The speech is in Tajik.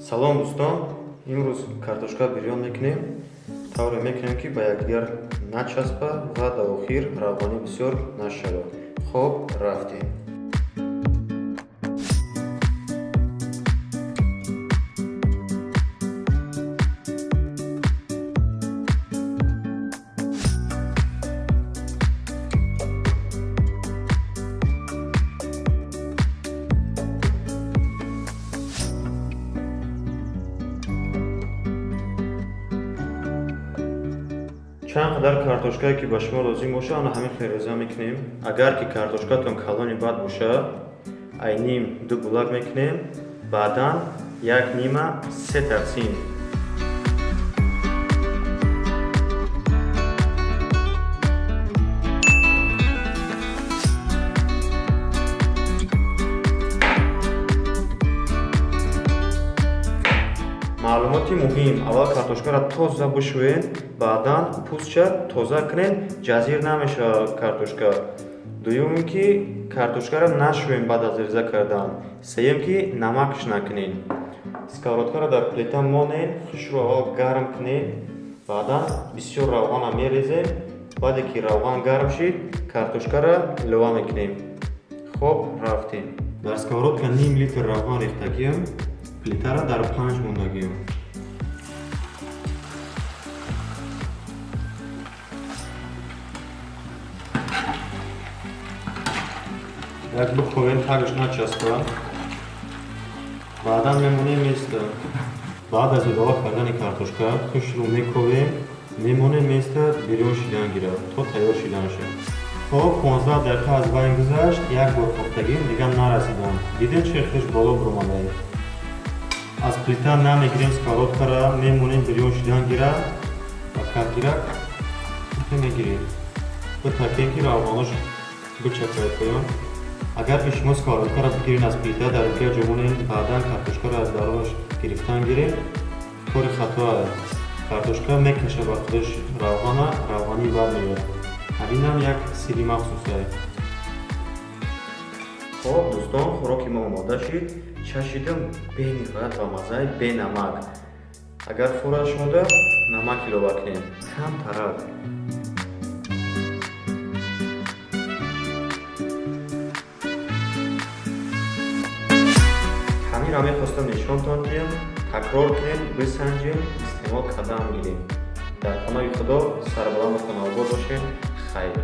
Салом дӯстон, имрӯз картошка бирён мекунем. Тавре мекунем, ки ба якдигар начаспа ва дар охир равғанӣ бисёр нашавад. Хоб, рафтем. Чанд қадар картошкае, ки ба шумо лозим боша, ана ҳамин хел реза мекунем. Агар ки картошкатон калони бад боша, ай ним ду булак мекунем, баъдан як нима се тақсим. Маълумоти муҳим: аввал картошкаро тоза бишӯед, баъдан пӯстша тоза кунед, ҷазир намешавад картошка. Дуюм ин ки картошкаро нашӯем баъд аз реза кардан. Сеюм ки намакш накунед. Сковородкаро дар плита монед, хушро аввал гарм кунед, баъдан бисёр равғана мерезем. Баъде ки равған гарм шид, картошкаро илова мекунем. Хоб, рафтем. Дар сковородка ним литр равған рехтагиам, плитаро дар 5 мондагиам. Як бихоҳем тагаш начаспа, баъдан мемонем места. Баъд аз илова кардани картошка хушро мековем, мемонем места, бирён шидан гирад, то тайёр шиданша. Хоб, 15 дақиқа аз байн гузашт, як бор кофтагим, дигар нарасидам. Дидем, чӣ хуш боло буромадаем. Аз плита намегирем сковородкара, мемонем бирён шидан гирад ва кафгирак мегирем. Битакем, ки равғанош бичакад поён. Агар ки шумо сковородкаро бигирен, аз плита дар дигар ҷо монен, баъдан картошкаро аз дарунаш гирифтан гирем, кори хато аст. Картошка мекаша ба худаш равғана, равғанӣ бад меояд. Ҳаминам як сирри махсус аст. Хоб, дӯстон, хӯроки мо омода шид. Чашидам, бениҳоят бамаззаи, бенамак. Агар фурад шумода, намак илова кунед камтарак. Ҳаминро мехостам нишонтон диҳам. Такрор кунед, бисанҷем, истеъмол кардан гирем. Дар паноҳи Худо, сарбаланду хонаобод бошед. Хайр.